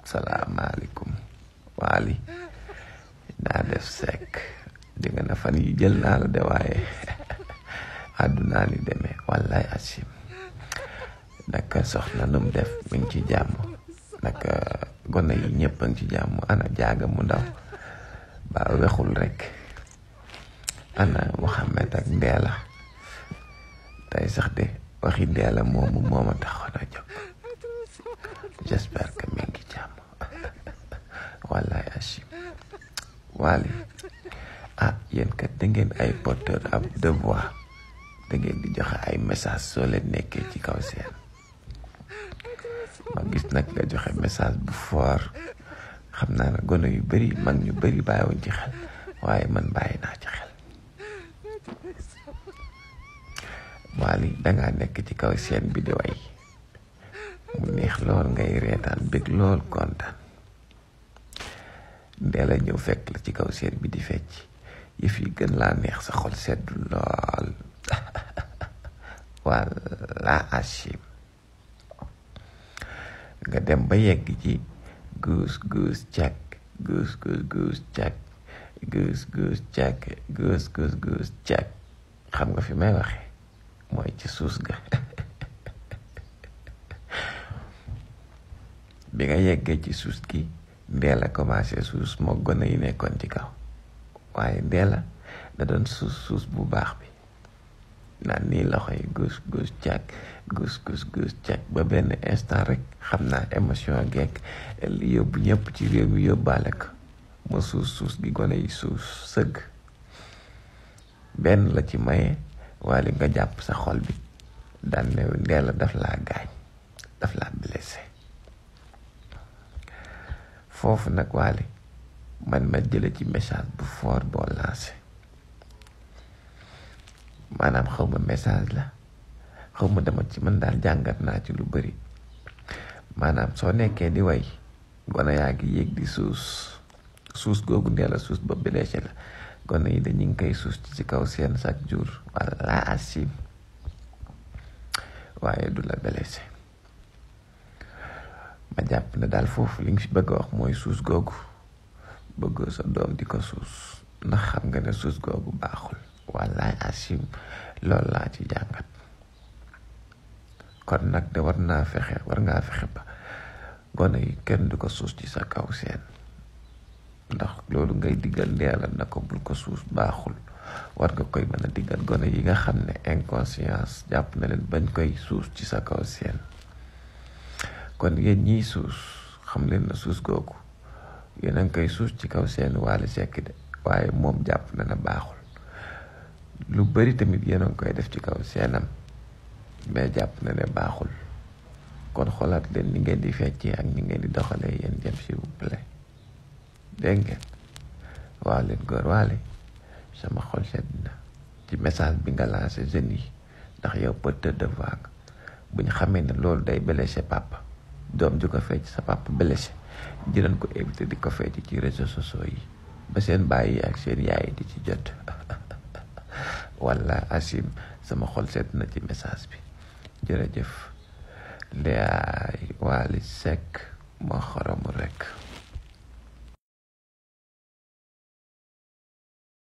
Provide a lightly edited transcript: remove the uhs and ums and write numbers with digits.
salaamaaleykum Waly naa def sekk di nga na fan yi jël naa la de waaye àddunaa ni demee wallaay asim naka soxna num def mi ngi ci jàmm naka gone yi ñëpp a ngi ci jàmm ana jaaga mu ndaw ba wexul rek ana Mohamed ak Ndeela tey sax de waxi Ndeela moomu mooma taxoon a jóg j'espère que mi ngi jàmm wallaay asim Waly yéen kat da ngeen ay porteur ab de voix da ngeen di joxe ay message soo leen nekkee ci kaw seen ma gis nag nga joxe message bu fort xam naa ne gone yu bari mag ñu bari bàyyiwuñ ci xel waaye man bàyyi naa ci xel Waly dangaa nekk ci kaw seen bi di way mu neex lool ngay reetaan bëgg lool kontaan Ndeela ñëw fekk la ci kaw seen bi di fecc yëf yi gën laa neex sa xol seddu lool walla achim nga dem ba yegg ci guus guus cak guus guus guus cak guus guus cak guus guus guus cak xam nga fi may waxe mooy ci suus ga bi nga yeggee ci suus gi Ndeela commencé suus moo gone yi nekkoon ci kaw waaye Ndeela da doon suus bu baax bi naan nii loxo yi guus guus càkk guus guus guus càkk ba benn instant rek xam naa émotion gekk li yóbbu ñëpp ci réew mi yóbbaale ko ma suus gi gone yi suus sëgg benn la ci maye Waly nga jàpp sa xol bi daan ne Ndeela daf laa gaañ daf laa blessé foofu nag Waly man ma jële ci message bu fort boo lancé maanaam xaw ma message la xaw ma dama ci man daal jàngat naa ci lu bari maanaam soo nekkee di way gone yaa ngi yéeg di suus googu Ndeela suus ba blessé la gone yi dañu ngi koy suus ci kaw seen chaque jour walla asim waaye du la blessé ma jàpp ne daal foofu li nga fi bëgg a wax mooy suus googu bëggoo sa doom di ko suus ndax xam nga ne suus googu baaxul wallaay asim loolu laa ci jàngat kon nag de war ngaa fexe ba gone yi kenn du ko suus ci sa kaw seen ndax loolu ngay diggal Ndeela na ko bul ko suus baaxul war nga koy mën a diggal gone yi nga xam ne inconscience jàpp na leen bañ koy suus ci sa kaw seen kon yéen ñiy suus xam leen na suus googu yéen a ngi koy suus ci kaw seen Waly Seck de waaye moom jàpp na baaxul lu bari tamit yéen a ngi koy def ci kaw seenam mais jàpp na ne baaxul kon xoolaat leen ni ngeen di feccee ak ni ngeen di doxalee yéen jëm s'il vous plaît dégg ngeen waaw leen góor Waly sama xol sedd na ci message bi nga lancé jeunes yi ndax yow porteur de voix nga bu ñu xamee ne loolu day blessé papa doom ju ko fecc sa papa blessé dinañ ko éviter di ko fecc ci réseaux sociaux yi ba seen baay yi ak seen yaay di ci jot walla asim sama xol sedd na ci message bi jërëjëf Waly Seck moo xoromu rekk